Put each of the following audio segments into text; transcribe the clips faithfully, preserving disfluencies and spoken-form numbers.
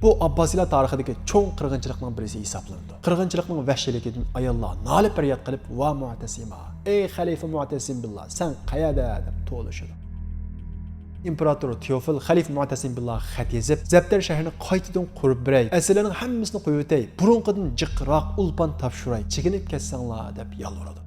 بۇ ئابباسىيلار تارىخىدىكى چوڭ قىرغىنچىلىقنىڭ بىرسى ھېسابلىنىدۇ. قىرغىنچىلىقنىڭ ۋەھشىيلىكىدىن ئاياللار نالە-پەرياد قىلىپ، «ۋا مۇئتەسىما! ئەي خەلىپە مۇئتەسىم بىللا، سەن قەيەردە؟» دەپ توۋلىشىدۇ. ئىمپېراتور تېئوفىل خەلىپە مۇئتەسىم بىللاغا خەت يېزىپ، زەپتەر شەھىرىنى قايتىدىن قۇرۇپ بېرەي، ئەسىرلەرنىڭ ھەممىسىنى قويۇۋېتەي، بۇرۇنقىدىن جىقراق ئولپان تاپشۇراي، چېكىنىپ كەتسەڭلار، دەپ يالۋۇرىدۇ.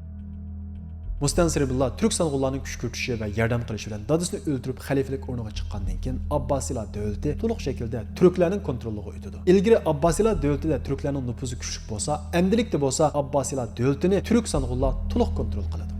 مۇستەنسىر بىللا تۈرك سانغۇنلارنىڭ كۈشكۈرتۈشى ۋە ياردەم قىلىشى بىلەن دادىسىنى ئۆلتۈرۈپ خەلىپىلىك ئورنىغا چىققاندىن كېيىن، ئابباسىيلار دۆلىتى تولۇق شەكىلدە تۈركلەرنىڭ كونترولىغا ئۆتىدۇ. ئىلگىرى ئابباسىيلار دۆلىتىدە تۈركلەرنىڭ نوپۇزى كۈچلۈك بولسا، ئەمدىلىكتە بولسا ئابباسىيلار دۆلىتىنى تۈرك سانغۇنلار تولۇق كونترول قىلىدۇ.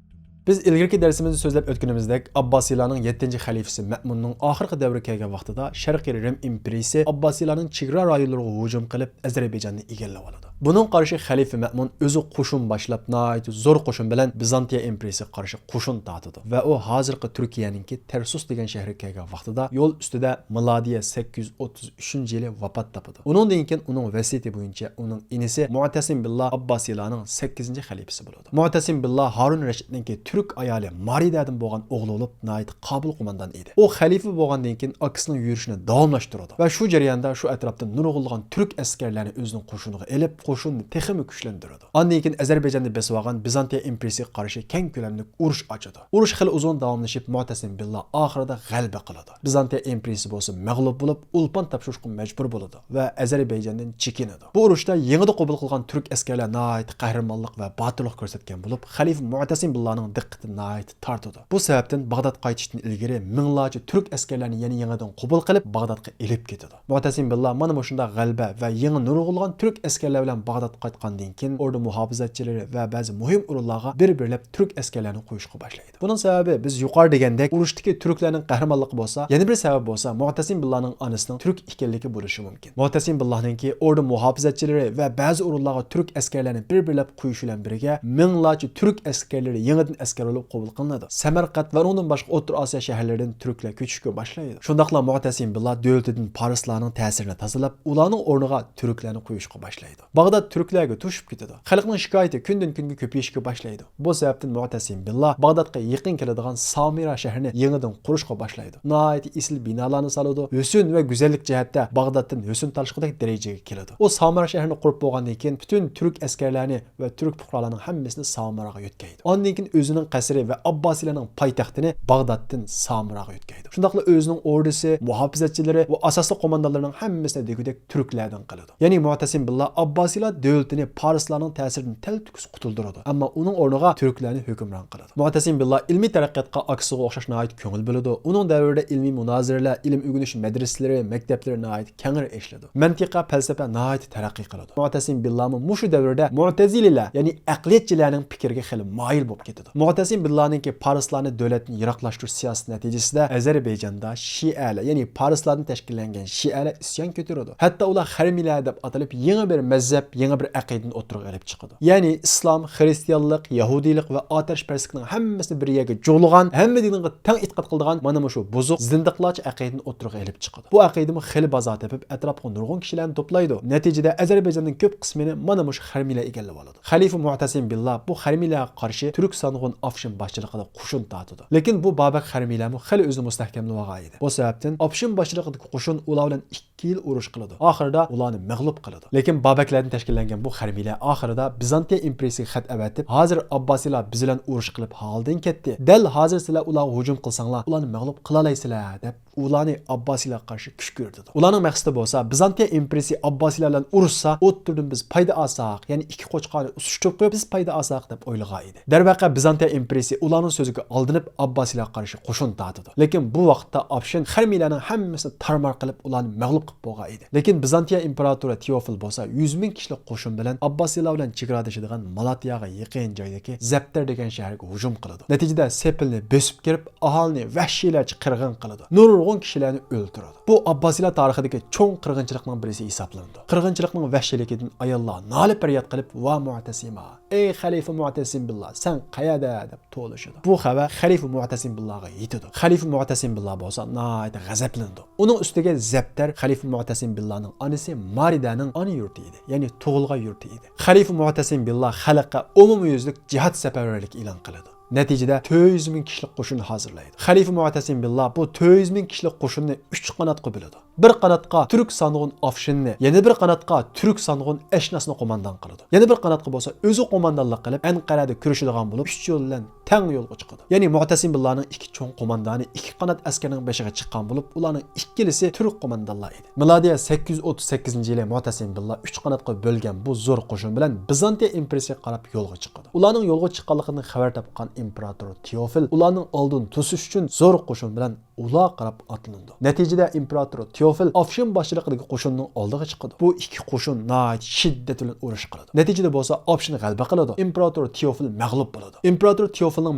بىز ئىلگىرىكى دەرسىمىزدە سۆزلەپ ئۆتكىنىمىزدەك، ئابباسىيلارنىڭ يەتتىنچى خەلىپىسى مەمۇننىڭ ئاخىرقى دەۋرى كەلگەن ۋاقتىدا، شەرقىي رىم ئىمپېرىيىسى ئابباسىيلارنىڭ چېگرا رايونلىرىغا ھۇجۇم قىلىپ، ئەزەربەيجاننى ئىگىلىۋالىدۇ. بۇنىڭغا قارشى خەلىپە مەمۇن ئۆزى قوشۇن باشلاپ، ناھايىتى زور قوشۇن بىلەن بىزانتىيە ئىمپېرىيىسىگە قارشى قوشۇن تارتىدۇ ۋە ئۇ ھازىرقى تۈركىيەنىڭكى تەرسۇس دېگەن شەھىرىگە كەلگەن ۋاقتىدا، يول ئۈستىدە مىلادىيە سەككىز يۈز ئوتتۇز ئۈچىنچى يىلى ۋاپات تاپىدۇ. ئۇنىڭدىن كېيىن ئۇنىڭ ۋەسىيىتى بويىچە ئۇنىڭ ئىنىسى مۇئتەسىم بىللا ئابباسىيلارنىڭ سەككىزىنچى خەلىپىسى بولىدۇ. مۇئتەسىم بىللا ھارۇن رەشىدنىڭكى تۈرك ئايالى مارىدەدىن بولغان ئوغلى بولۇپ، ناھايىتى قابىل قوماندان ئىدى. ئۇ خەلىپە بولغاندىن كېيىن ئاكىسىنىڭ يۈرۈشىنى داۋاملاشتۇرىدۇ ۋە شۇ جەرياندا شۇ ئەتراپتا نۇرغۇنلىغان تۈرك ئەسكەرلەرنى ئۆزىنىڭ قوشۇنىغا ئېلىپ، قوشۇننى تېخىمۇ كۈچلەندۈرىدۇ. ئاندىن كېيىن ئەزەربەيجاننى بېسىۋالغان بىزانتىيە ئىمپېرىيىسىگە قارشى كەڭ كۆلەملىك ئۇرۇش ئاچىدۇ. ئۇرۇش خېلى ئۇزۇن داۋاملىشىپ، مۇئتەسىم بىللا ئاخىرىدا غەلىبە قىلىدۇ. بىزانتىيە ئىمپېرىيىسى بولسا مەغلۇپ بولۇپ، ئولپان تاپشۇرۇشقا مەجبۇر بولىدۇ ۋە ئەزەربەيجاندىن چېكىنىدۇ. بۇ ئۇرۇشتا يېڭىدا قوبۇل قىلغان تۈرك ئەسكەرلەر ناھايىتى قەھرىمانلىق ۋە باتۇرلۇق كۆرسەتكەن بولۇپ، خەلىپە مۇئتەسىم بىللانىڭ دىققىتىنى ناھايىتى تارتىدۇ. بۇ سەۋەبتىن باغداد قايتىشتىن ئىلگىرى مىڭلارچە تۈرك ئەسكەرلەرنى يەنە يېڭىدىن قوبۇل قىلىپ، باغدادقا ئېلىپ كېتىدۇ. مۇئتەسىم بىللا مانا مۇشۇنداق غەلىبە ۋە يېڭى نۇرغۇنلىغان تۈرك ئەسكەرلەر بىلەن باغدادقا قايتقاندىن كېيىن، ئوردا مۇھاپىزەتچىلىرى ۋە بەزى مۇھىم ئورۇنلارغا بىر-بىرلەپ تۈرك ئەسكەرلەرنى قويۇشقا باشلايدۇ. بۇنىڭ سەۋەبى، بىز يۇقىرىدا دېگەندەك، ئۇرۇشتىكى تۈركلەرنىڭ قەھرىمانلىقى بولسا، يەنە بىر سەۋەب بولسا، مۇئتەسىم بىللانىڭ ئانىسىنىڭ تۈرك ئىكەنلىكى بولۇشى مۇمكىن. مۇئتەسىم بىللانىڭكى ئوردا مۇھاپىزەتچىلىرى ۋە بەزى ئورۇنلارغا تۈرك ئەسكەرلەرنى بىر-بىرلەپ قويۇشى بىلەن بىرگە، مىڭلارچە تۈرك ئەسكەرلىرى يېڭىدىن ئەسكەر بولۇپ قوبۇل قىلىنىدۇ. سەمەرقەنت ۋە ئۇنىڭدىن باشقا ئوتتۇرا ئاسىيا شەھەرلىرىدىن تۈركلەر كۆچۈشكە باشلايدۇ. شۇنداقلا مۇئتەسىم بىللا دۆلىتىدىن پارسلارنىڭ تەسىرىنى تازىلاپ، ئۇلارنىڭ ئورنىغا تۈركلەرنى قويۇشقا باشلايدۇ. باغداد تۈركلەرگە توشۇپ كېتىدۇ. خەلقنىڭ شىكايىتى كۈندىن-كۈنگە كۆپىيىشكە باشلايدۇ. بۇ سەۋەبتىن مۇئتەسىم بىللا باغدادقا يېقىن كېلىدىغان سامىرا شەھىرىنى يېڭىدىن قۇرۇشقا باشلايدۇ. ناھايىتى ئېسىل بىنالارنى سالىدۇ. ھۆسن ۋە گۈزەللىك جەھەتتە باغدادتىن ھۆسن تارتىشقۇدەك دەرىجىگە كېلىدۇ. ئۇ سامىرا شەھىرىنى قۇرۇپ بولغاندىن كېيىن، پۈتۈن تۈرك ئەسكەرلەرنى ۋە تۈرك پۇقرالارنىڭ ھەممىسىنى سامىراغا يۆتكەيدۇ. ئاندىن كېيىن ئۆزىنىڭ قەسرى ۋە ئابباسىيلارنىڭ پايتەختىنى باغدادتىن سامىراغا يۆتكەيدۇ. شۇنداقلا ئۆزىنىڭ ئوردىسى، مۇھاپىزەتچىلىرى ۋە ئاساسلىق قوماندانلىرىنىڭ ھەممىسىنى دېگۈدەك تۈركلەردىن قىلىدۇ. يەنى مۇئتەسىم بىللا ئابباسىيلار دۆلىتىنى پارسلارنىڭ تەسىرىدىن تەلتۆكۈس قۇتۇلدۇرىدۇ، ئەمما ئۇنىڭ ئورنىغا تۈركلەرنى ھۆكۈمران قىلىدۇ. مۇئتەسىم بىللا ئىلمىي تەرەققىياتقا ئاكىسىغا ئوخشاش ناھايىتى كۆڭۈل بۆلىدۇ. ئۇنىڭ دەۋرىدە ئىلمىي مۇنازىرىلەر، ئىلىم ئۆگىنىش مەدرىسىلىرى، مەكتەپلىرى ناھايىتى كەڭرى ئېچىلىدۇ. مەنتىقە، پەلسەپە ناھايىتى تەرەققىي قىلىدۇ. مۇئتەسىم بىللامۇ مۇشۇ دەۋردە مۇئتەزىلىلەر، يەنى ئەقلىيەتچىلەرنىڭ پىكرىگە خېلى مايىل بولۇپ كېتىدۇ. مۇئتەسىم بىللانىڭكى پارسلارنى دۆلەتتىن يىراقلاشتۇرۇش سىياسىتى نەتىجىسىدە ئەزەربەيجاندا شىئەلەر، يەنى پارسلاردىن تەشكىللەنگەن شىئەلەر ئىسيان كۆتۈرىدۇ. ھەتتا ئۇلار خەرمىيلەر دەپ ئاتىلىپ، يېڭى بىر مەزھەپ، يېڭى بىر ئەقىدىنى ئوتتۇرىغا ئېلىپ چىقىدۇ. يەنى ئىسلام، خرىستىيانلىق، يەھۇدىيلىق ۋە ئاتەشپەرەسلىكنىڭ ھەممىسىنى بىر يەرگە جۇغلىغان، ھەممە دىنغا تەڭ ئېتىقاد قىلىدىغان مانا مۇشۇ بۇزۇق، زىندىقلارچە ئەقىدىنى ئوتتۇرىغا ئېلىپ چىقىدۇ. بۇ ئەقىدىمۇ خېلى بازار تېپىپ، ئەتراپقا نۇرغۇن كىشىلەرنى توپلايدۇ. نەتىجىدە ئەزەربەيجاننىڭ كۆپ قىسمىنى مانا مۇشۇ خەرمىيلەر ئىگىلىۋالىدۇ. خەلىپە مۇئتەسىم بىللا بۇ خەرمىيلەرگە قارشى تۈرك سانغۇن ئافشىن باشچىلىقىدا قوشۇن تارتىدۇ. لېكىن بۇ بابەك خەرمىيلەرمۇ خېلى ئۆزىنى مۇستەھكەملىۋالغان ئىدى. بۇ سەۋەبتىن ئافشىن باشچىلىقىدىكى قوشۇن ئۇلار بىلەن ئىككى يىل ئۇرۇش قىلىدۇ. ئاخىرىدا ئۇلارنى مەغلۇپ قىلىدۇ. لېكىن بابەكلەردىن تەشكىللەنگەن بۇ خەرمىيلەر ئاخىرىدا بىزانتىيە ئىمپېرىيىسىگە خەت ئەۋەتىپ، ھازىر ئابباسىيلار بىز بىلەن ئۇرۇش قىلىپ ھالىدىن كەتتى. دەل ھازىر سىلەر ئۇلارغا ھۇجۇم قىلساڭلار، ئۇلارنى مەغلۇپ قىلالايسىلەر، دەپ ئۇلارنى ئابباسىيلارغا قارشى كۈشكۈرتىدۇ. ئۇلارنىڭ مەقسىتى بولسا، بىزانتىيە ئىمپېرىيىسى ئابباسىيلار بىلەن ئۇرۇشسا، ئوتتۇرىدىن بىز پايدا ئالساق، يەنى ئىككى قوچقارنى ئۇسۇشتۇرۇپ قويۇپ، بىز پايدا ئالساق، دەپ ئويلىغان ئىدى. دەرۋەقە، بىزانتىيە ئىمپېرىيىسى ئۇلارنىڭ سۆزىگە ئالدىنىپ، ئابباسىيلارغا قارشى قوشۇن تارتىدۇ. لېكىن بۇ ۋاقىتتا ئاپشىن خەرمىيلەرنىڭ ھەممىسىنى تارمار قىلىپ، ئۇلارنى مەغلۇپ قىلىپ بولغان ئىدى. لېكىن بىزانتىيە ئىمپېراتورى تېئوفىل بولسا يۈز مىڭ كىشىلىك قوشۇن بىلەن ئابباسىيلار بىلەن چېگرادىشىدىغان مالاتياغا يېقىن جايدىكى زەپتەر دېگەن شەھەرگە ھۇجۇم قىلىدۇ. نەتىجىدە سېپىلنى بۆسۈپ كىرىپ، ئاھالىنى ۋەھشىيلەرچە قىرغىن قىلىدۇ. نۇرغۇن ئون كىشىلەرنى ئۆلتۈرىدۇ. بۇ ئابباسىيلار تارىخىدىكى چوڭ قىرغىنچىلىقنىڭ بىرسى ھېسابلىنىدۇ. قىرغىنچىلىقنىڭ ۋەھشىيلىكىدىن ئاياللار نالە پەرياد قىلىپ، ۋا مۇئتەسىما، ئەي خەلىپە مۇئتەسىم بىللا، سەن قەيەردە؟ دەپ توۋلىشىدۇ. بۇ خەۋەر خەلىپە مۇئتەسىم بىللاغا يېتىدۇ. خەلىپە مۇئتەسىم بىللا بولسا ناھايىتى غەزەپلىنىدۇ. ئۇنىڭ ئۈستىگە زەپتەر خەلىپە مۇئتەسىم بىللانىڭ ئانىسى مارىدەنىڭ ئانا يۇرتى ئىدى، يەنى تۇغۇلغان يۇرتى ئىدى. خەلىپە مۇئتەسىم بىللا خەلققە ئومۇميۈزلۈك جىھاد سەپەرۋەرلىكى ئېلان قىلىدۇ. نەتىجىدە تۆت يۈز مىڭ كىشىلىك قوشۇن ھازىرلايدۇ. خەلىپە مۇئتەسىم بىللا بۇ تۆت يۈز مىڭ كىشىلىك قوشۇننى ئۈچ قاناتقا بۆلىدۇ. بىر قاناتقا تۈرك سانغۇن ئافشىننى، يەنە بىر قاناتقا تۈرك سانغۇن ئەشناسنى قوماندان قىلىدۇ. يەنە بىر قاناتقا بولسا ئۆزى قوماندانلىق قىلىپ، ئەنقەرەدە كۈرىشىدىغان بولۇپ، ئۈچ يول بىلەن تەڭ يولغا چىقىدۇ. يەنى مۇئتەسىم بىللانىڭ ئىككى چوڭ قوماندانى ئىككى قانات ئەسكەرنىڭ بېشىغا چىققان بولۇپ، ئۇلارنىڭ ئىككىلىسى تۈرك قوماندانلار ئىدى. مىلادىيە سەككىز يۈز ئوتتۇز سەككىزىنچى يىلى مۇئتەسىم بىللا ئۈچ قاناتقا بۆلگەن بۇ زور قوشۇن بىلەن بىزانتىيە ئىمپېرىيىسىگە قاراپ يولغا چىقىدۇ. ئۇلارنىڭ يولغا چىققانلىقىدىن خەۋەر تاپقان ئىمپېراتور تېئوفىل ئۇلارنىڭ ئالدىنى توسۇش ئۈچۈن زور قوشۇن بىلەن ئۇلار قاراپ ئاتلىنىدۇ. نەتىجىدە ئىمپېراتور تېئوفىل ئافشىن باشچىلىقىدىكى قوشۇننىڭ ئالدىغا چىقىدۇ. بۇ ئىككى قوشۇن ناھايىتى شىددەت بىلەن ئۇرۇش قىلىدۇ. نەتىجىدە بولسا ئافشىن غەلىبە قىلىدۇ. ئىمپېراتور تېئوفىل مەغلۇپ بولىدۇ. ئىمپېراتور تېئوفىلنىڭ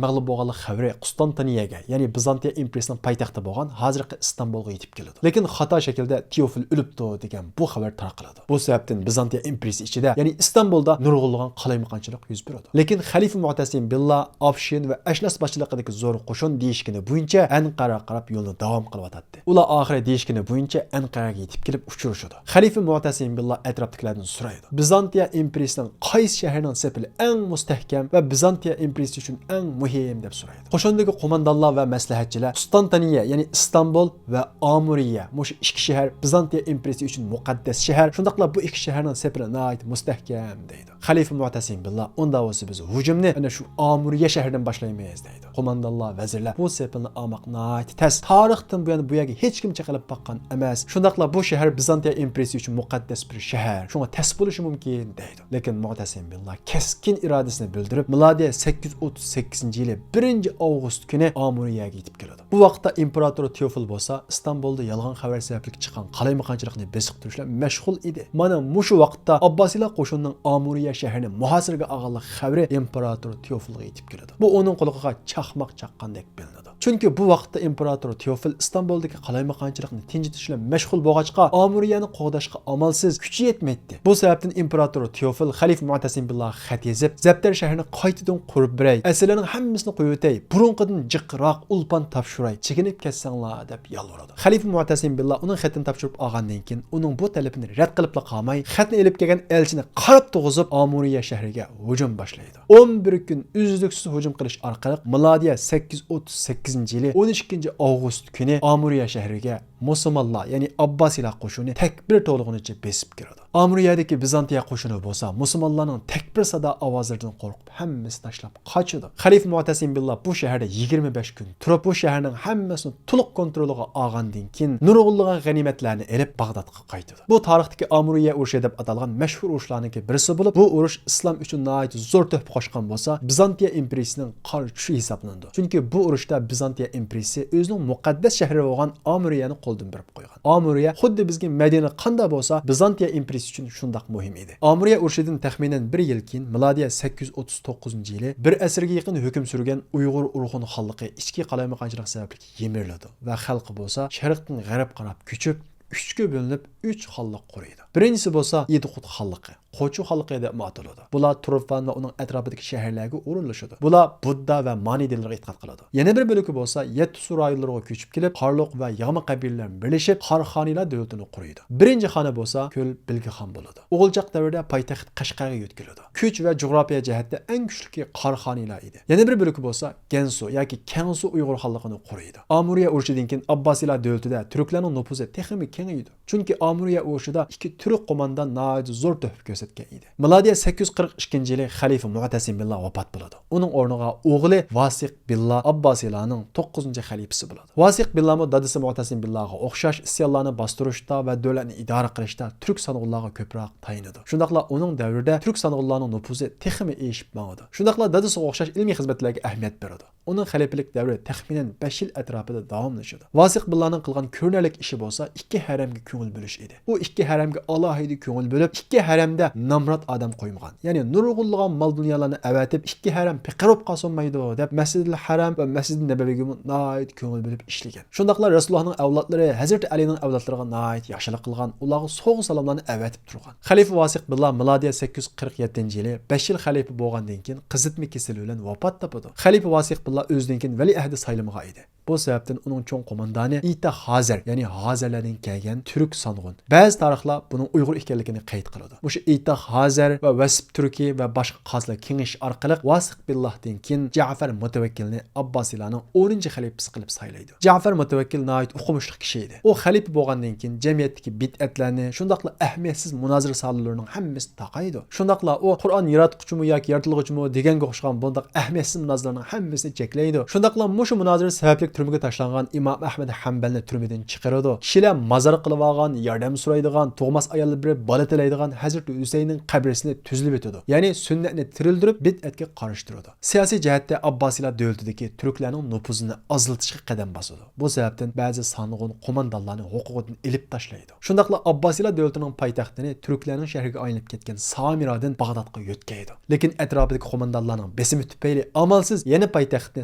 مەغلۇپ بولغانلىق خەۋىرى قۇستانتىنىيەگە، يەنى بىزانتىيە ئىمپېرىيىسىنىڭ پايتەختى بولغان ھازىرقى ئىستانبۇلغا يېتىپ كېلىدۇ. لېكىن خاتا شەكىلدە تېئوفىل ئۆلۈپتۇ دېگەن بۇ خەۋەر تارقىلىدۇ. بۇ سەۋەبتىن بىزانتىيە ئىمپېرىيىسى ئىچىدە، يەنى ئىستانبۇلدا نۇرغۇنلىغان قالايمىقانچىلىق يۈز بېرىدۇ. لېكىن خەلىپە مۇئتەسىم بىللا ئافشىن ۋە ئەشناس باشچىلىقىدىكى زور قوشۇن دېيىشكىنى بويىچە ئەنقەرەگە قاراپ يولىنى داۋام قىلىۋاتاتتى. ئۇلار ئاخىرى دېيىشكىنى بويىچە ئەنقەرەگە يېتىپ كېلىپ ئۇچرىشىدۇ. خەلىپە مۇئتەسىم بىللا ئەتراپتىكىلەردىن سورايدۇ، بىزانتىيە ئىمپېرىيىسىنىڭ قايسى شەھىرىنىڭ سېپىلى ئەڭ مۇستەھكەم ۋە بىزانتىيە ئىمپېرىيىسى ئۈچۈن ئەڭ مۇھىم، دەپ سورايدۇ. قوشۇندىكى قوماندانلار ۋە مەسلىھەتچىلەر قۇستانتىنىيە، يەنى ئىستانبۇل ۋە ئامۇرىيە، مۇشۇ ئىككى شەھەر بىزانتىيە ئىمپېرىيىسى ئۈچۈن مۇقەددەس شەھەر، شۇنداقلا بۇ ئىككى شەھەرنىڭ سېپىلى ناھايىتى مۇستەھكەم، دەيدۇ. خەلىپە مۇئتەسىم بىللا ئۇنداق بولسا بىز ھۇجۇمنى ئەنە شۇ ئامۇرىيە شەھىرىدىن باشلايمىز، دەيدۇ. قوماندانلار، ۋەزىرلەر بۇ سېپىلنى ئالماق ناھايىتى تەس. تارىختىن بۇيان بۇ يەرگە ھېچكىم چېقىلىپ باققان ئەمەس. شۇنداقلا بۇ شەھەر بىزانتىيە ئىمپېرىيىسى ئۈچۈن مۇقەددەس بىر شەھەر. شۇڭا تەس بولۇشى مۇمكىن، دەيدۇ. لېكىن مۇئتەسىم بىللا كەسكىن ئىرادىسىنى بىلدۈرۈپ، مىلادىيە سەككىز يۈز ئوتتۇز سەككىزىنچى يىلى بىرىنچى ئاۋغۇست كۈنى ئامۇرىيەگە يېتىپ كېلىدۇ. بۇ ۋاقىتتا ئىمپېراتور تېئوفىل بولسا ئىستانبۇلدا يالغان خەۋەر سەۋەبلىك چىققان قالايمىقانچىلىقنى بېسىق تۇرۇش بىلەن مەشغۇل ئىدى. مانا مۇشۇ ۋاقىتتا ئابباسىيلار قوشۇنىنىڭ ئامۇرىيە شەھىرىنى مۇھاسىرىگە ئالغانلىق خەۋىرى ئىمپېراتور تېئوفىلغا يېتىپ كېلىدۇ. بۇ ئۇنىڭ قۇلىقىغا چاقماق چاققاندەك بىلىنىدۇ. چۈنكى بۇ ۋاقىتتا ئىمپېراتور تېئوفىل ئىستانبۇلدىكى قالايمىقانچىلىقنى تىنچىتىش بىلەن مەشغۇل بولغاچقا، ئامۇرىيەنى قوغداشقا ئامالسىز، كۈچى يەتمەيتتى. بۇ سەۋەبتىن ئىمپېراتور تېئوفىل خەلىپە مۇئتەسىم بىللاغا خەت يېزىپ، زەپتەر شەھىرىنى قايتىدىن قۇرۇپ بېرەي، ئەسىرلەرنىڭ ھەممىسىنى قويۇۋېتەي، بۇرۇنقىدىن جىقراق ئولپان تاپشۇراي، چېكىنىپ كەتسەڭلار، دەپ يالۋۇرىدۇ. خەلىپە مۇئتەسىم بىللا ئۇنىڭ خېتىنى تاپشۇرۇپ ئالغاندىن كېيىن، ئۇنىڭ بۇ تەلىپىنى رەت قىلىپلا قالماي، خەتنى ئېلىپ كەلگەن ئەلچىنى قاراپ تۇرغۇزۇپ، ئامۇرىيە شەھىرىگە ھۇجۇم باشلايدۇ. ئون بىر كۈن ئۈزلۈكسىز ھۇجۇم قىلىش ئارقىلىق، مىلادىيە سەككىز يۈز ئوتتۇز سەككىزىنچى يىلى ئون ئىككىنچى ئاۋغۇست كۈنى ئامۇرىيە شەھىرىگە مۇسۇلمانلار، يەنى ئابباسىيلار قوشۇنى تەكبىر توۋلىغىنىچە بېسىپ كىرىدۇ. ئامۇرىيەدىكى بىزانتىيە قوشۇنى بولسا مۇسۇلمانلارنىڭ تەكبىر سادا ئاۋازلىرىدىن قورقۇپ، ھەممىسى تاشلاپ قاچىدۇ. خەلىپە مۇئتەسىم بىللا بۇ شەھەردە يىگىرمە بەش كۈن تۇرۇپ، بۇ شەھەرنىڭ ھەممىسىنى تولۇق كونترولىغا ئالغاندىن كېيىن، نۇرغۇنلىغان غەنىيمەتلەرنى ئېلىپ، باغدادقا قايتىدۇ. بۇ تارىختىكى ئامۇرىيە ئۇرۇشى دەپ ئاتالغان مەشھۇر ئۇرۇشلارنىڭكى بىرسى بولۇپ، بۇ ئۇرۇش ئىسلام ئۈچۈن ناھايىتى زور تۆھپە قوشقان بولسا، بىزانتىيە ئىمپېرىيىسىنىڭ قارا چۈشى ھېسابلىنىدۇ. چۈنكى بۇ ئۇرۇشتا بىزانتىيە ئىمپېرىيىسى ئۆزىنىڭ مۇقەددەس شەھىرى بولغان ئامۇرىيەنى قولدىن بېرىپ قويغان. ئامۇرىيە خۇددى بىزگە مەدىنە قانداق بولسا، بىزانتىيە ئىمپېرىيىسى ئۈچۈن شۇنداق مۇھىم ئىدى. ئامۇرىيە ئۇرۇشىدىن تەخمىنەن بىر يىل كېيىن، مىلادىيە سەككىز يۈز ئوتتۇز توققۇزىنچى يىلى، بىر ئەسىرگە يېقىن ھۆكۈم سۈرگەن ئۇيغۇر ئۇرغۇن خانلىقى ئىچكى قالايمىقانچىلىق سەۋەبلىك يىمىرىلىدۇ ۋە خەلقى بولسا شەرقتىن غەرب قاراپ كۆچۈپ، ئۈچكە بۆلۈنۈپ، ئۈچ خانلىق قۇرۇيدۇ. بىرىنچىسى بولسا ئىدىقۇت خانلىقى، قوچۇ خانلىقى دەپمۇ ئاتىلىدۇ. بۇلار تۇرفان ۋە ئۇنىڭ ئەتراپىدىكى شەھەرلەرگە ئورۇنلىشىدۇ. بۇلار بۇددا ۋە مانى دىنلىرىغا ئېتىقاد قىلىدۇ. يەنە بىر بۆلىكى بولسا يەتتىسۇ رايونلىرىغا كۆچۈپ كېلىپ، قارلۇق ۋە ياغما قەبىلىلەر بىرلىشىپ، قارخانىيلار دۆلىتىنى قۇرۇيدۇ. بىرىنچى خانى بولسا كۆل بىلگە خان بولىدۇ. ئوغۇلچاق دەۋرىدە پايتەخت قەشقەرگە يۆتكىلىدۇ. كۈچ ۋە جۇغراپىيە جەھەتتە ئەڭ كۈچلۈكى قارخانىيلار ئىدى. يەنە بىر بۆلىكى بولسا گەنسۇ ياكى كەڭسۇ ئۇيغۇر خانلىقىنى قۇرۇيدۇ. ئامۇرىيە ئۇرۇشىدىن كېيىن ئابباسىيلار دۆلىتىدە تۈركلەرنىڭ نوپۇزى تېخىمۇ كېڭىيىدۇ. چۈنكى ئامۇرىيە ئۇرۇشىدا ئىككى تۈرك قوماندان ناھايىتى زور تۆھپە كۆرسەتكەن ئىدى. مىلادىيە سەككىز يۈز قىرىق ئىككىنچى يىلى خەلىپە مۇئتەسىم بىللا ۋاپات بولىدۇ. ئۇنىڭ ئورنىغا ئوغلى ۋاسىق بىللا ئابباسىيلارنىڭ توققۇزىنچى خەلىپىسى بولىدۇ. ۋاسىق بىللامۇ دادىسى مۇئتەسىم بىللاغا ئوخشاش ئىسيانلارنى باستۇرۇشتا ۋە دۆلەتنى ئىدارە قىلىشتا تۈرك سانغۇنلارغا كۆپرەك تايىنىدۇ. شۇنداقلا ئۇنىڭ دەۋرىدە تۈرك سانغۇنلارنىڭ نوپۇزى تېخىمۇ ئېشىپ ماڭىدۇ. شۇنداقلا دادىسىغا ئوخشاش ئىلمىي خىزمەتلەرگە ئەھمىيەت بېرىدۇ. ئۇنىڭ خەلىپىلىك دەۋرى تەخمىنەن بەش يىل ئەتراپىدا داۋاملىشىدۇ. ۋاسىق بىللانىڭ قىلغان كۆرۈنەرلىك ئىشى بولسا ئىككى ھەرەمگە كۆڭۈل بۆلۈش ئىدى. ئۇ ئىككى ھەرەمگە ئالاھىدە كۆڭۈل بۆلۈپ، ئىككى ھەرەمدە نامرات ئادەم قويمىغان. يەنى نۇرغۇنلىغان مال-دۇنيالارنى ئەۋەتىپ، ئىككى ھەرەم پېقىر بولۇپ قالسۇنمايدۇ دەپ، مەسجىدىل ھەرەم ۋە مەسجىدى نەبەۋىگىمۇ ناھايىتى كۆڭۈل بۆلۈپ ئىشلىگەن. شۇنداقلا رەسۇلۇللاھنىڭ ئەۋلادلىرى، ھەزرىتى ئەلىنىڭ ئەۋلادلىرىغا ناھايىتى ياخشىلىق قىلغان، ئۇلارغا سوۋغا-سالاملارنى ئەۋەتىپ تۇرغان. خەلىپە ۋاسىق بىللا مىلادىيە سەككىز يۈز قىرىق يەتتىنچى يىلى بەش يىل خەلىپە بولغاندىن كېيىن قىزىتما كېسىلى بىلەن ۋاپات تاپىدۇ. خەلىپە ۋاسىق بىللا ئۆزىدىن كېيىن ۋەلىئەھدى سايلىمىغان ئىدى. بۇ سەۋەبتىن ئۇنىڭ چوڭ قوماندانى ئىتاخ ھازەر، يەنى ھازەرلەردىن كەلگەن تۈرك سانغۇن. بەزى تارىخلار بۇنىڭ ئۇيغۇر ئىكەنلىكىنى قەيت قىلىدۇ. مۇشۇ ئىتاخ ھازەر ۋە ۋەسىپ تۈركى ۋە باشقا قازىلار كېڭىشىش ئارقىلىق ۋاسىق بىللاھتىن كېيىن جەفەر مۇتەۋەككىلنى ئابباسىيلارنىڭ ئونىنچى خەلىپىسى قىلىپ سايلايدۇ. جەفەر مۇتەۋەككىل ناھايىتى ئوقۇمۇشلۇق كىشى ئىدى. ئۇ خەلىپە بولغاندىن كېيىن جەمئىيەتتىكى بىدئەتلەرنى، شۇنداقلا ئەھمىيەتسىز مۇنازىرە ساھنىلىرىنىڭ ھەممىسىنى تاقايدۇ. شۇنداقلا ئۇ قۇرئان ياراتقۇچىمۇ ياكى يارىتىلغۇچىمۇ دېگەنگە ئوخشىغان بۇنداق ئەھمىيەتسىز مۇنازىرىلەرنىڭ ھەممىسىنى چەكلەيدۇ. شۇنداقلا مۇشۇ مۇنازىرە سەۋەبلىك تۈرمىگە تاشلانغان ئىمام ئەھمەد ھەمبەلنى تۈرمىدىن چىقىرىدۇ. كىشىلەر مازار قىلىۋالغان، ياردەم سورايدىغان، تۇغماس ئاياللار بېرىپ بالا تىلەيدىغان ھەزرىتى ھۈسەيننىڭ قەبرىسىنى تۈزلىۋېتىدۇ. يەنى سۈننەتنى تىرىلدۈرۈپ، بىدئەتكە قارشى تۇرىدۇ. سىياسىي جەھەتتە ئابباسىيلار دۆلىتىدىكى تۈركلەرنىڭ نوپۇزىنى ئازلىتىشقا قەدەم باسىدۇ. بۇ سەۋەبتىن بەزى سانغۇن قوماندانلارنى ھوقۇقىدىن ئېلىپ تاشلايدۇ. شۇنداقلا ئابباسىيلار دۆلىتىنىڭ پايتەختىنى تۈركلەرنىڭ شەھىرىگە ئايلىنىپ كەتكەن سامىرادىن باغدادقا يۆتكەيدۇ. لېكىن ئەتراپىدىكى قوماندانلارنىڭ بېسىمى تۈپەيلى ئامالسىز يەنە پايتەختنى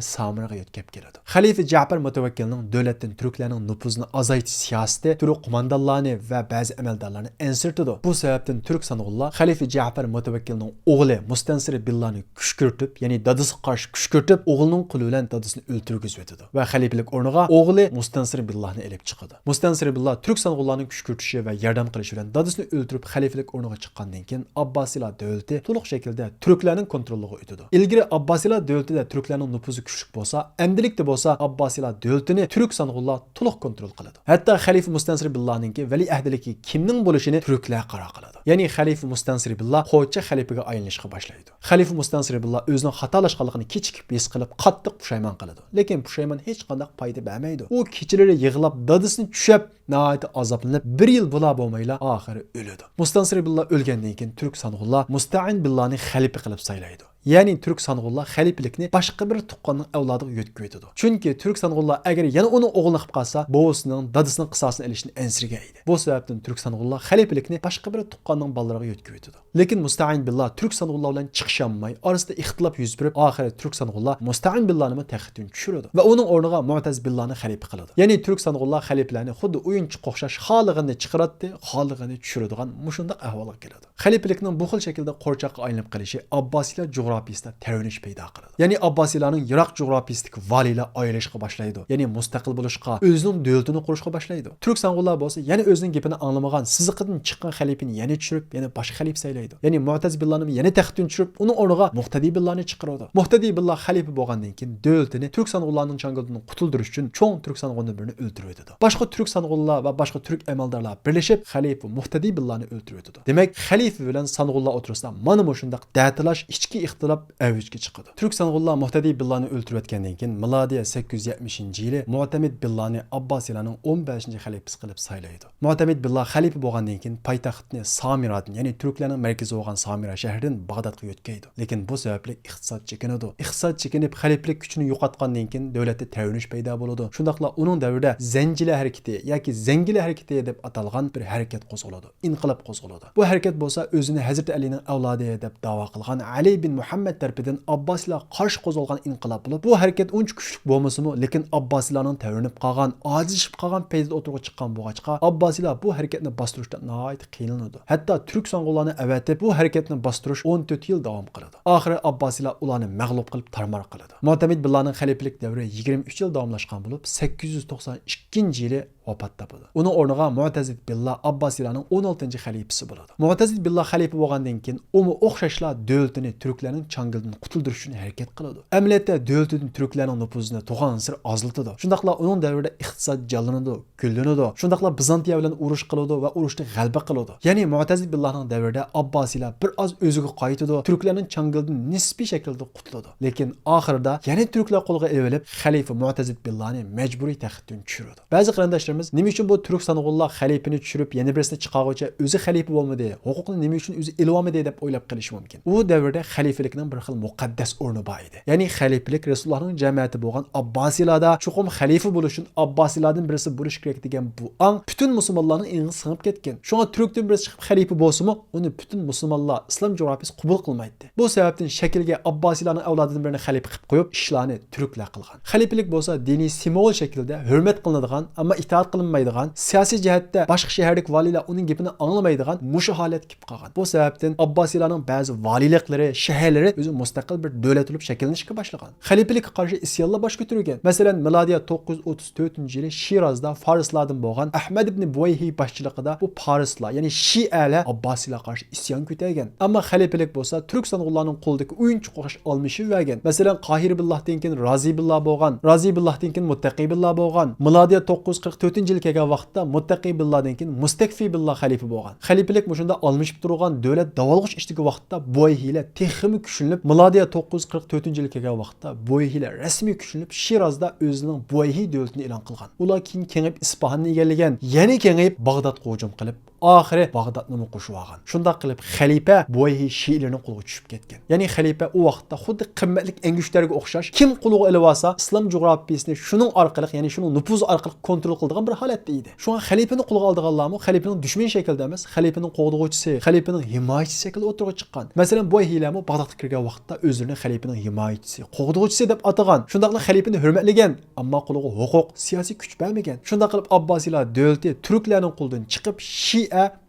سامىرىغا يۆتكەپ كېلىدۇ. خەلىپە جەفەر مۇتەۋەككىلنىڭ دۆلەتتىن تۈركلەرنىڭ نوپۇزىنى ئازايتىش سىياسىتى تۈرك قوماندانلارنى ۋە بەزى ئەمەلدارلارنى ئەنسىرىتىدۇ. بۇ سەۋەبتىن تۈرك سانغۇنلار خەلىپە جەفەر مۇتەۋەككىلنىڭ ئوغلى مۇستەنسىر بىللانى كۈشكۈرتۈپ، يەنى دادىسىغا قارشى كۈشكۈرتۈپ، ئوغلىنىڭ قولى بىلەن دادىسىنى ئۆلتۈرگۈزۈۋېتىدۇ ۋە خەلىپىلىك ئورنىغا ئوغلى مۇستەنسىر بىللانى ئېلىپ چىقىدۇ. مۇستەنسىر بىللا تۈرك سانغۇنلارنىڭ كۈشكۈرتۈشى ۋە ياردەم قىلىشى بىلەن دادىسىنى ئۆلتۈرۈپ، خەلىپىلىك ئورنىغا چىققاندىن كېيىن، ئابباسىيلار دۆلىتى تولۇق شەكىلدە تۈركلەرنىڭ كونترولىغا ئۆتىدۇ. ئىلگىرى ئابباسىيلار دۆلىتىدە تۈركلەرنىڭ نوپۇزى كۈچلۈك بولسا، ئەمدىلىكتە بولسا ئابباسىيلار دۆلىتىنى تۈرك سانغۇنلار تولۇق كونترول قىلىدۇ. ھەتتا خەلىپە مۇستەنسىر بىللانىڭكى ۋەلىئەھدىلىكى كىمنىڭ بولۇشىنى تۈركلەر قارار قىلىدۇ. يەنى خەلىپە مۇستەنسىر بىللا قوچاق خەلىپىگە ئايلىنىشقا باشلايدۇ. خەلىپە مۇستەنسىر بىللا ئۆزىنىڭ خاتالاشقانلىقىنى كېچىكىپ ھېس قىلىپ، قاتتىق پۇشايمان قىلىدۇ. لېكىن پۇشايمان ھېچقانداق پايدا بەرمەيدۇ. ئۇ كېچىلىرى يىغلاپ، دادىسىنى چۈشەپ، ناھايىتى ئازابلىنىپ، بىر يىل بولا بولمايلا ئاخىرى ئۆلىدۇ. مۇستەنسىر بىللا ئۆلگەندىن كېيىن تۈرك سانغۇنلار مۇستەئىن بىللانى خەلىپە قىلىپ سايلايدۇ. يەنى تۈرك سانغۇنلار خەلىپىلىكنى باشقا بىر تۇغقاننىڭ ئەۋلادىغا يۆتكىۋېتىدۇ. چۈنكى تۈرك سانغۇنلار ئەگەر يەنە ئۇنىڭ ئوغلىنى قىلىپ قالسا، بوۋىسىنىڭ، دادىسىنىڭ قىساسىنى ئېلىشتىن ئەنسىرىگەن ئىدى. بۇ سەۋەبتىن تۈرك سانغۇنلار خەلىپىلىكنى باشقا بىر تۇغقاننىڭ بالىلىرىغا يۆتكىۋېتىدۇ. لېكىن مۇستەئىن بىللا تۈرك سانغۇنلار بىلەن چىقىشالماي، ئارىسىدا ئىختىلاپ يۈز بېرىپ، ئاخىرى تۈرك سانغۇنلار مۇستەئىن بىللانىمۇ تەختتىن چۈشۈرىدۇ ۋە ئۇنىڭ ئورنىغا مۇئتەز بىللانى خەلىپە قىلىدۇ. يەنى تۈرك سانغۇنلار خەلىپىلەرنى خۇددى ئويۇنچۇققا ئوخشاش خالىغىنىنى چىقىراتتى، خالىغىنىنى چۈشۈرىدىغان مۇشۇنداق ئەھۋالغا كېلىدۇ. خەلىپىلىكنىڭ بۇ خىل شەكىلدە قورچاققا ئايلىنىپ قېلىشى ئابباسىيلار جۇغراپىيىسىدا تەۋرىنىش پەيدا قىلىدۇ. يەنى ئابباسىيلارنىڭ يىراق جۇغراپىيىسىدىكى ۋالىيلار ئايرىلىشقا باشلايدۇ. يەنى مۇستەقىل بولۇشقا، ئۆزىنىڭ دۆلىتىنى قۇرۇشقا باشلايدۇ. تۈرك سانغۇنلار بولسا يەنە ئۆزىنىڭ گېپىنى ئاڭلىمىغان، سىزىقىدىن چىققان خەلىپىنى يەنە چۈشۈرۈپ، يەنە باشقا خەلىپە سايلايدۇ. يەنى مۇئتەز بىللانىمۇ يەنە تەختتىن چۈشۈرۈپ، ئۇنىڭ ئورنىغا مۇقتەدى بىللانى چىقىرىدۇ. مۇقتەدى بىللا خەلىپە بولغاندىن كېيىن دۆلىتىنى تۈرك سانغۇنلارنىڭ چاڭگىلىدىن قۇتۇلدۇرۇش ئۈچۈن چوڭ تۈرك سانغۇنى بىرنى ئۆلتۈرۈۋېتىدۇ. باشقا تۈرك سانغۇنلار ۋە باشقا تۈرك ئەمەلدارلار بىرلىشىپ خەلىپە مۇھتەدى بىللانى ئۆلتۈرۈۋېتىدۇ. دېمەك، خەلىپە بىلەن سانغۇنلار ئوتتۇرىسىدا مانا مۇشۇنداق دەتالاش، ئىچكى ئىختىلاپ ئەۋجىگە چىقىدۇ. تۈرك سانغۇنلار مۇھتەدى بىللانى ئۆلتۈرۈۋەتكەندىن كېيىن، مىلادىيە سەككىز يۈز يەتمىشىنچى يىلى مۇئتەمىد بىللانى ئابباسىيلارنىڭ ئون بەشىنچى خەلىپىسى قىلىپ سايلايدۇ. مۇئتەمىد بىللا خەلىپە بولغاندىن كېيىن پايتەختنى سامىرادىن، يەنى تۈركلەرنىڭ مەركىزى بولغان سامىرا شەھىرىدىن باغدادقا يۆتكەيدۇ. لېكىن بۇ سەۋەبلىك ئىقتىساد چېكىنىدۇ. ئىقتىساد چېكىنىپ، خەلىپىلىك كۈچىنى يوقاتقاندىن كېيىن دۆلەتتە تەۋرىنىش پەيدا بولىدۇ. شۇنداقلا ئۇنىڭ دەۋرىدە زەنجىلە ھەرىكىتى ياكى زەنگىلە ھەرىكىتى دەپ ئاتالغان بىر ھەرىكەت قوزغىلىدۇ. ئىنقىلاب قوزغىلىدۇ. بۇ ھەرىكەت بولسا ئۆزىنى ھەزرىتى ئەلىنىڭ ئەۋلادى دەپ داۋا قىلغان ئەلى بىن مۇھەممەد تەرىپىدىن ئابباسىيلار قارشى قوزغالغان ئىنقىلاب بولۇپ، بۇ ھەرىكەت ئۇنچە كۈچلۈك بولمىسىمۇ، لېكىن ئابباسىيلارنىڭ تەۋرىنىپ قالغان، ئاجىزلىشىپ قالغان پەيتىدە ئوتتۇرىغا چىققان بولغاچقا، ئابباسىيلار بۇ ھەرىكەتنى باستۇرۇشتا ناھايىتى قىينىلىدۇ. ھەتتا تۈرك سانغۇنلارنى ئەۋەتىپ، بۇ ھەرىكەتنى باستۇرۇش ئون تۆت يىل داۋام قىلىدۇ. ئاخىرى ئابباسىيلار ئۇلارنى مەغلۇپ قىلىپ، تارمار قىلىدۇ. مۇئتەمىد بىللانىڭ خەلىپىلىك دەۋرى يىگىرمە ئۈچ يىل داۋاملاشقان بولۇپ، سەككىز يۈز توقسان ئىككىنچى يىلى ۋاپات تاپىدۇ. ئۇنىڭ ئورنىغا مۇئتەزىد بىللا ئابباسىيلارنىڭ ئون ئالتىنچى خەلىپىسى بولىدۇ. مۇئتەزىد بىللا خەلىپە بولغاندىن كېيىن، ئۇمۇ ئوخشاشلا دۆلىتىنى تۈركلەرنىڭ چاڭگىلىدىن قۇتۇلدۇرۇش ئۈچۈن ھەرىكەت قىلىدۇ. ئەمەلىيەتتە، دۆلىتىدىن تۈركلەرنىڭ نوپۇزىنى توغانسېرى ئازلىتىدۇ. شۇنداقلا ئۇنىڭ دەۋرىدە ئىقتىساد جانلىنىدۇ، گۈللىنىدۇ. شۇنداقلا بىزانتىيە بىلەن ئۇرۇش قىلىدۇ ۋە ئۇرۇشتا غەلىبە قىلىدۇ. يەنى مۇئتەزىد بىللانىڭ دەۋرىدە ئابباسىيلار بىر ئاز ئۆزىگە قايتىدۇ، تۈركلەرنىڭ چاڭگىلىدىن نىسپىي شەكىلدە قۇتۇلىدۇ. لېكىن ئاخىرىدا يەنە تۈركلەر قولىغا ئېلىۋېلىپ، خەلىپە مۇئتەزىد بىللانى مەجبۇرىي تەختتىن چۈشۈرىدۇ. بەزى قېرىنداشلىرىمىز نېمە نېمە ئۈچۈن بۇ تۈركىستانغۇلار خەلىپىنى چۈشۈرۈپ، يەنە بىرسىنى چىقارغۇچە ئۆزى خەلىپە بولمىدى، ھوقۇقنى نېمە ئۈچۈن ئۆزى ئېلىۋالمىدى دەپ ئويلاپ قېلىشى مۇمكىن. ئۇ دەۋردە خەلىپىلىكنىڭ بىر خىل مۇقەددەس ئورنى بار ئىدى. يەنى خەلىپىلىك رەسۇلۇللانىڭ جەمەتى بولغان ئابباسىيلاردا چوقۇم خەلىپە بولۇش ئۈچۈن ئابباسىيلاردىن بىرسى بولۇش كېرەك دېگەن بۇ ئاڭ پۈتۈن مۇسۇلمانلارنىڭ ئېڭىغا سىڭىپ كەتكەن. شۇڭا تۈركتىن بىرسى چىقىپ خەلىپە بولسىمۇ، ئۇنى پۈتۈن مۇسۇلمانلار، ئىسلام جۇغراپىيىسى قوبۇل قىلمايتتى. بۇ سەۋەبتىن شەكىلگە ئابباسىيلارنىڭ ئەۋلادىدىن بىرىنى خەلىپە قىلىپ قويۇپ، ئىشلارنى تۈركلەر قىلغان. خەلىپىلىك بولسا دىنىي سىمۋول شەكلىدە ھۆرمەت قىلىنىدىغان، ئەمما ئىتائەت قىلىنمايدىغان، سىياسىي جەھەتتە باشقا شەھەردىكى ۋالىيلار ئۇنىڭ گېپىنى ئاڭلىمايدىغان مۇشۇ ھالەتكە كېلىپ قالغان. بۇ سەۋەبتىن ئابباسىيلارنىڭ بەزى ۋالىيلىقلىرى، شەھەرلىرى ئۆزى مۇستەقىل بىر دۆلەت بولۇپ شەكىللىنىشكە باشلىغان. خەلىپىلىككە قارشى ئىسيانلار باش كۆتۈرگەن. مەسىلەن، مىلادىيە توققۇز يۈز ئوتتۇز تۆتىنچى يىلى شىرازدا فارسلاردىن بولغان ئەھمەد ئىبنى بۇۋەيھى باشچىلىقىدا بۇ پارسلار، يەنى شىئەلەر ئابباسىيلارغا قارشى ئىسيان كۆتەرگەن. ئەمما خەلىپىلىك بولسا تۈركىستانغۇلارنىڭ قولىدىكى ئويۇنچۇق ئوخشاش ئالمىشىۋەرگەن. مەسىلەن، قاھىر بىللاھتىن كېيىن رازى بىللا بولغان، رازى بىللاھتىن كېيىن مۇتتەقى بىللا بولغان، مىلادىيە توققۇز يۈز قىرىق تۆتىنچى يىلى كەلگەن ۋاقىتتا مۇتتەقى بىللادىن كېيىن مۇستەكفى بىللا خەلىپە بولغان. خەلىپىلىك مۇشۇنداق ئالمىشىپ تۇرغان دۆلەت داۋالغۇش ئىچىدىكى ۋاقىتتا بۇۋەيھىلەر تېخىمۇ كۈچلىنىپ، مىلادىيە توققۇز يۈز قىرىق تۆتىنچى يىلى كەلگەن ۋاقىتتا بۇۋەيھىلەر رەسمىي كۈچلىنىپ، شىرازدا ئۆزىنىڭ بۇۋەيھى دۆلىتىنى ئېلان قىلغان. ئۇلار كېيىن كېڭىيىپ ئىسپاھاننى ئېگەللىگەن، يەنە كېڭىيىپ باغدادقا ھۇجۇم قىلىپ، ئاخىرى باغدادنىمۇ قوشۇۋالغان. شۇنداق قىلىپ خەلىپە بۇۋەيھى شىئىلىرىنىڭ قولىغا چۈشۈپ كەتكەن. يەنى خەلىپە ئۇ ۋاقىتتا خۇددى قىممەتلىك ئەڭگۈشتەرگە ئوخشاش، كىم قولىغا ئېلىۋالسا، ئىسلام جۇغراپىيىسىنى شۇنىڭ ئارقىلىق، يەنى شۇنىڭ نوپۇزى ئارقىلىق كونترول قىلىدىغان بىر ھالەتتە ئىدى. شۇڭا خەلىپىنى قولغا ئالىدىغانلارمۇ خەلىپىنىڭ دۈشمىنى شەكلىدە ئەمەس، خەلىپىنىڭ قوغدىغۇچىسى، خەلىپىنىڭ ھىمايىچىسى شەكلىدە ئوتتۇرىغا چىققان. مەسىلەن، بۇ ھىيلەمۇ باغدادقا كىرگەن ۋاقىتتا ئۆزلىرىنى خەلىپىنىڭ ھىمايىچىسى، قوغدىغۇچىسى دەپ ئاتىغان. شۇنداقلا خەلىپىنى ھۆرمەتلىگەن، ئەمما قولىغا ھوقۇق، سىياسىي كۈچ بەرمىگەن. شۇنداق قىلىپ ئابباسىيلار دۆلىتى تۈركلەرنىڭ قولىدىن چىقىپ، شىئە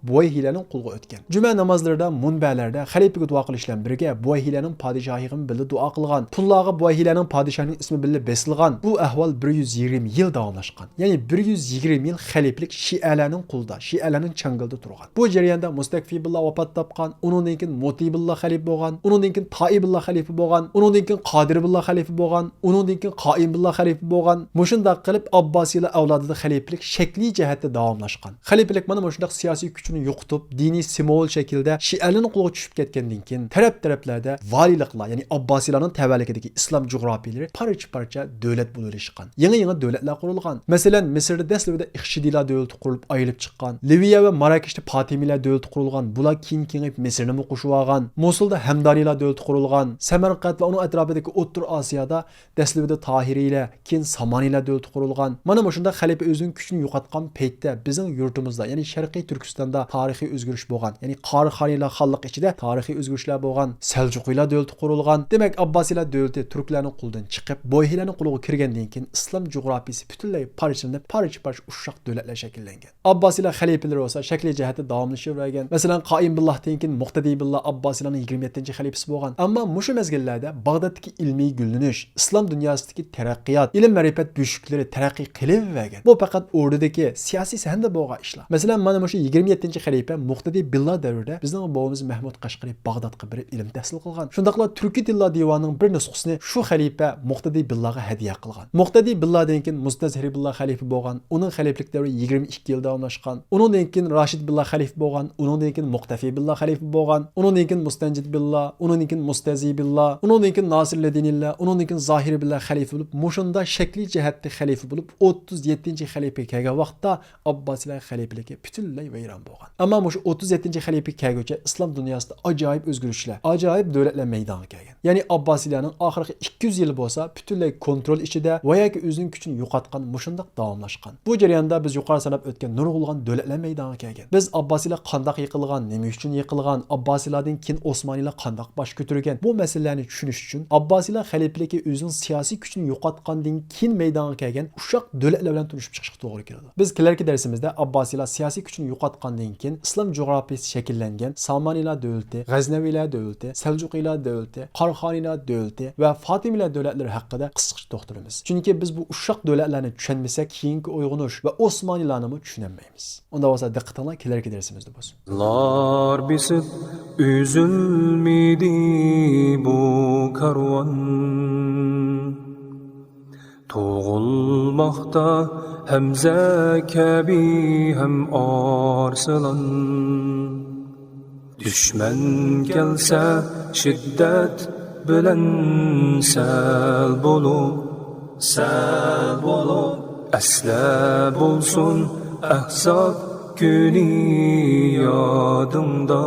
بۇۋەيھىلەرنىڭ قولىغا ئۆتكەن. جۈمە نامازلىرىدا مۇنبەرلەردە خەلىپىگە دۇئا قىلىش بىلەن بىرگە بۇۋەيھىلەرنىڭ پادىشاھىغىمۇ بىللە دۇئا قىلغان، پۇللارغا بۇۋەيھىلەرنىڭ پادىشاھىنىڭ ئىسمى بىللە بېسىلغان. بۇ ئەھۋال بىر يۈز يىگىرمە يىل داۋاملاشقان. يەنى بىر يۈز يىگىرمە يىل خەلىپىلىك شىئەلەرنىڭ قولىدا، شىئەلەرنىڭ چاڭگىلىدا تۇرغان. بۇ جەرياندا مۇستەكفى بىللا ۋاپات تاپقان، ئۇنىڭدىن كېيىن مۇتى بىللا خەلىپە بولغان، ئۇنىڭدىن كېيىن تائى بىللا خەلىپە بولغان، ئۇنىڭدىن كېيىن قادىر بىللا خەلىپە بولغان، ئۇنىڭدىن كېيىن قائىم بىللا خەلىپە بولغان. مۇشۇنداق قىلىپ ئابباسىيلار ئەۋلادىدا خەلىپىلىك شەكلىي جەھەتتە داۋاملاشقان. خەلىپىلىك مانا مۇشۇنداق سىياسىي كۈچىنى يوقىتىپ، دىنىي سىمۋول شەكلىدە شىئەلەرنىڭ قولىغا چۈشۈپ كەتكەندىن كېيىن، تەرەپ-تەرەپلەردە ۋالىيلىقلار، يەنى ئابباسىيلارنىڭ تەۋەلىكىدىكى ئىسلام جۇغراپىيىلىرى پارچە-پارچە دۆلەت بولۇۋېلىشقان. يېڭى-يېڭى دۆلەتلەر قۇرۇلغان. مەسىلەن، مىسىردا دەسلىپىدە ئىخشىدىيلار دۆلىتى قۇرۇلۇپ ئايرىلىپ چىققان. لىۋىيە ۋە ماراكەشتە پاتىمىيلار دۆلىتى قۇرۇلغان. بۇلار كېيىن كېڭىيىپ مىسىرنىمۇ قوشۇۋالغان. موسۇلدا ھەمدانىيلار دۆلىتى قۇرۇلغان. سەمەرقەنت ۋە ئۇنىڭ ئەتراپىدىكى ئوتتۇرا ئاسىيادا دەسلىپىدە تاھىرىيلەر، كېيىن سامانىيلار دۆلىتى قۇرۇلغان. مانا مۇشۇنداق خەلىپە ئۆزىنىڭ كۈچىنى يوقاتقان پەيتتە بىزنىڭ يۇرتىمىزدا، يەنى شەرقىي تۈركىستاندا تارىخىي ئۆزگىرىش بولغان. يەنى قاراخانىيلار خانلىقى ئىچىدە تارىخىي ئۆزگىرىشلەر بولغان. سەلجۇقىيلار دۆلىتى قۇرۇلغان. دېمەك، ئابباسىيلار دۆلىتى تۈركلەرنىڭ قولىدىن چىقىپ، بۇۋەيھىلەرنىڭ قولىغا كىرگەندىن كېيىن ئىسلام جۇغراپىيىسى پۈتۈنلەي پارچىلىنىپ، پارچە-پارچە ئۇششاق دۆلەتلەر شەكىللەنگەن. ئابباسىيلار خەلىپىلىرى بولسا شەكلىي جەھەتتە داۋاملىشىۋەرگەن. مەسىلەن، قائىم بىللاھتىن كېيىن مۇقتەدىي بىللا ئابباسىيلارنىڭ يىگىرمە يەتتىنچى خەلىپىسى بولغان. ئەمما مۇشۇ مەزگىللەردە باغدادتىكى ئىلمىي گۈللىنىش، ئىسلام دۇنياسىدىكى تەرەققىيات، ئىلىم-مەرىپەت بۆشۈكلىرى تەرەققىي قىلىۋەرگەن. بۇ پەقەت ئوردىدىكى سىياسىي سەھنىدە بولغان ئىشلار. مەسىلەن، مانا مۇشۇ يىگىرمە يەتتىنچى خەلىپە مۇقتەدىي بىللا دەۋرىدە بىزنىڭ بوۋىمىز مەھمۇد قەشقىرى باغدادقا بېرىپ ئىلىم تەھسىل قىلغان. شۇنداقلا تۈركىي تىللار دىۋانىنىڭ بىر نۇسخىسىنى شۇ خەلىپە مۇقتەدىي بىللاغا ھەدىيە قىلغان. مۇقتەدىي بىللادىن كېيىن مۇستەزھىرى بىللا خەلىپە بولغان. ئۇنىڭ خەلىپىلىك دەۋرى يىگىرمە ئىككى يىل داۋاملاشقان. ئۇنىڭدىن كېيىن راشىد بىللا خەلىپە بولغان. ئۇنىڭدىن كېيىن مۇقتەفى بىللا خەلىپە بولغان. ئۇنىڭدىن كېيىن مۇستەنجىد بىللا، ئۇنىڭدىن كېيىن مۇستەزى بىللا، ئۇنىڭدىن كېيىن ناسىرلىدىنىللا، ئۇنىڭدىن كېيىن زاھىرى بىللا خەلىپە بولۇپ، مۇشۇنداق شەكلىي جەھەتتە خەلىپە بولۇپ، ئوتتۇز يەتتىنچى خەلىپىگە كەلگەن ۋاقىتتا ئابباسىيلار خەلىپىلىكى پۈتۈنلەي ۋەيران بولغان. ئەمما مۇشۇ ئوتتۇز يەتتىنچى خەلىپىگە كەلگۈچە ئىسلام دۇنياسىدا ئاجايىپ ئۆزگىرىشلەر، ئاجايىپ دۆلەتلەر مەيدانغا كەلگەن. يەنى ئابباسىيلارنىڭ ئاخىرقى ئىككى يۈز يىلى بولسا پۈتۈنلەي كونترول ئىچىدە ۋە ياكى ئۆزىنىڭ كۈچىنى يوقاتقان مۇشۇنداق داۋاملاشقان. بۇ جەرياندا بىز يۇقىرى ساناپ ئۆتكەن نۇرغۇنلىغان دۆلەتلەر مەيدانغا كەلگەن. بىز ئابباسىيلار قانداق يىقىلغان، نېمە ئۈچۈن يىقىلغان، ئابباسىيلاردىن كېيىن ئوسمانىيلار قانداق باش كۆتۈرگەن، بۇ مەسىلىلەرنى چۈشىنىش ئۈچۈن ئابباسىيلار خەلىپىلىكى ئۆزىنىڭ سىياسىي كۈچىنى يوقاتقاندىن كېيىن مەيدانغا كەلگەن ئۇششاق دۆلەتلەر بىلەن تونۇشۇپ چىقىشقا توغرا كېلىدۇ. بىز كېلەركى دەرسىمىزدە ئابباسىيلار سىياسىي كۈچىنى يوقاتقاندىن كېيىن ئىسلام جۇغراپىيىسى شەكىللەنگەن سامانىيلار دۆلىتى، غەزنەۋىيلار دۆلىتى، سەلجۇقىيلار دۆلىتى، قاراخانىيلار دۆلىتى ۋە فاتىمىيلار دۆلەتلىرى ھەققىدە قىسقىچە توختىلىمىز. چۈنكى بىز بۇ ئۇششاق دۆلەتلەرنى چۈشەنمىسەك، كېيىنكى ئويغىنىش ۋە ئوسمانىيلارنىمۇ چۈشىنەلمەيمىز. ئۇنداق بولسا دىققىتىڭلار كېلەركى دەرسىمىزدە بولسۇن. يىللار بېسىپ ئۈزۈلمىدى بۇ كارۋان. تۇغۇلماقتا ھەمزە كەبى ھەم ئارسلان. دۈشمەن كەلسە شىددەت بىلەن سەل بولۇپ، سەل بولۇپ. ئەسلە بولسۇن ئەھزاب كۈنى يادىڭدا.